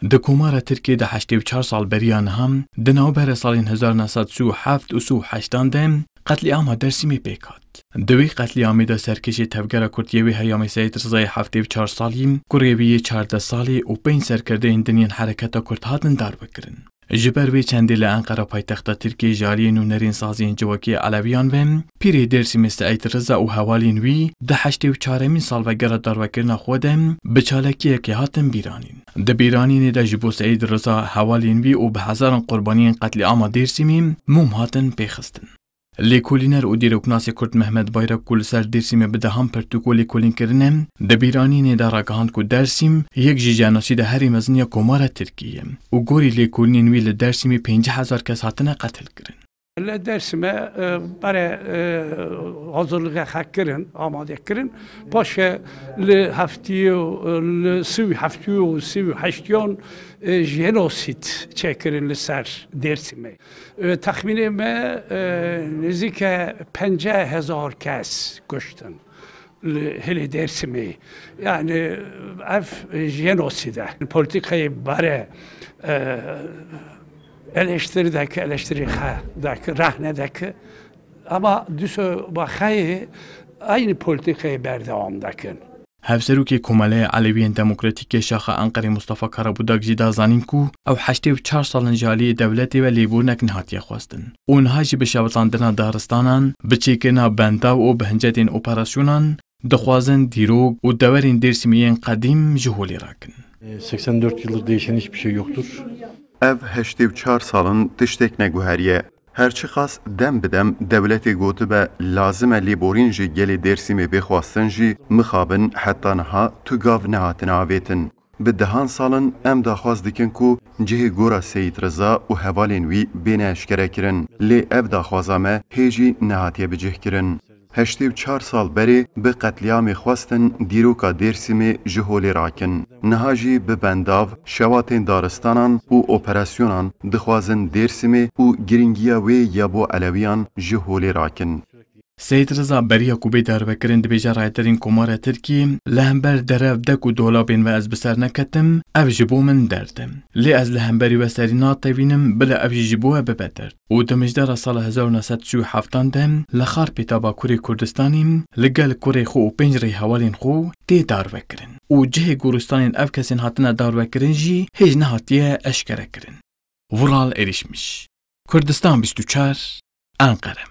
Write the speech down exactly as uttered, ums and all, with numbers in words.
Di Komara Tirkiyê de heştê û çar sal beriya niha, di navbera salên hezar neh sed sî û heft û sî û heştan de qetlîama Dêrsimê pêk hat. Di wê qetlîamê de serkêşê tevgera Kurd yê wê heyamê Seyîd Rizayê heftê û çar salî, kurê wî yê çardeh salî û pênc serkirdeyên din yên hereketa Kurd hatin darvekirin. Ji ber wê çendê li Enqera paytexta Tirkiyê ji aliyê nûnerên saziyên civakî yê Elewiyan ve, pîrê Dêrsimê Seîd Riza û hevalên wî di heştê û çaremîn salvegera darvekirina xwe de bi çalakiyekê hatin bîranîn. Di bîranînê de ji bo Seîd Riza, hevalên wî û bi hezaran qurbaniyên qetlîama Dêrsimê mûm hatin pêxistin. Lêkolîner û dîroknasê Kurd Mehmet Bayrak ku li ser Dêrsimê bi dehan pirtûk û lêkolîn kirine, di bîranînê de ragihand ku Dêrsim yek ji jenosîda herî mezin ya Komara Tirkiyê ye û gorî lêkolînên wî li Dêrsimê pêncî hezar kes hatine qetilkirin. Li Dêrsimê, e, berê, e, hazirliğe xwe kirin, amade kirin. Paşê li heftiyê û, e, li sî û heftiyê û sî û heştiyan, e, jenosîd çêkirin li ser Dêrsimê. E, texmînê me, e, nêzîke pêncî hezar kes kuştin li hilê Dêrsimê. Yani ev jenosîd e. Polîtîkayê berê, e, eleştiri dike, eleştiri xwe dike, rehne dike. Ama dîso bi xwe yê eynî polîtîkayê berdewam dikin. Hevserokê Komeleya Elewiyên Demokratîk yê Şaxa Enqerê Mustafa Karabudak jî da zanîn ku ew heştê û çar sal in ji aliyê dewletê ve lêbûrinek nehatiye xwestin û niha jî bi şewitandina daristanan, bi çêkirina bendav û bi hincetên operasyonan dixwazin dîrok û deverên Dêrsimê yên qedîm ji holê rakin. Seksen dört yıldır değişen hiçbir şey yoktur. Ev heştê û çar sal in tiştek neguheriye. Her çiqas dem bi dem dewletê gotibe lazim e lêborîn ji gelê Dêrsimê bê xwestin jî mixabin heta niha tu gav nehatine avêtin. Bi dehan sal in em daxwaz dikin ku cihê gora Seyîd Riza û hevalên wî bêne eşkerekirin. Lê ev daxwaza me hê jî nehatiye bicihkirin. Heştê û çar sal berê bi qetlîamê xwestin dîroka Dêrsimê ji holê rakin. Niha jî bi bendav, şewatên daristanan û operasyonan dixwazin Dêrsimê û girîngiya wê ya bo Elewiyan ji holê rakin. Seyîd Riza beriya ku bê darvekirin dibêje rayedarên Komara Tirkiyê, li hember derev, dek û dolabên me ez bi ser neketim, ev ji bo min derd e. Lê ez li hemberî we serî natewînim, bila ev jî ji bo we bibe derd. Û di mijdara sala hezar û neh sed û sî û heftan de li Xarpêta Bakurê Kurdistanê li gel kurê xwe û pênc rêhevalên xwe tê darvekirin. Û cihê goristanên ev kesên hatine darvekirin jî hêj nehatiye eşkerekirin. Vural Erişmiş, Kurdistan bîst û çar, Enqere.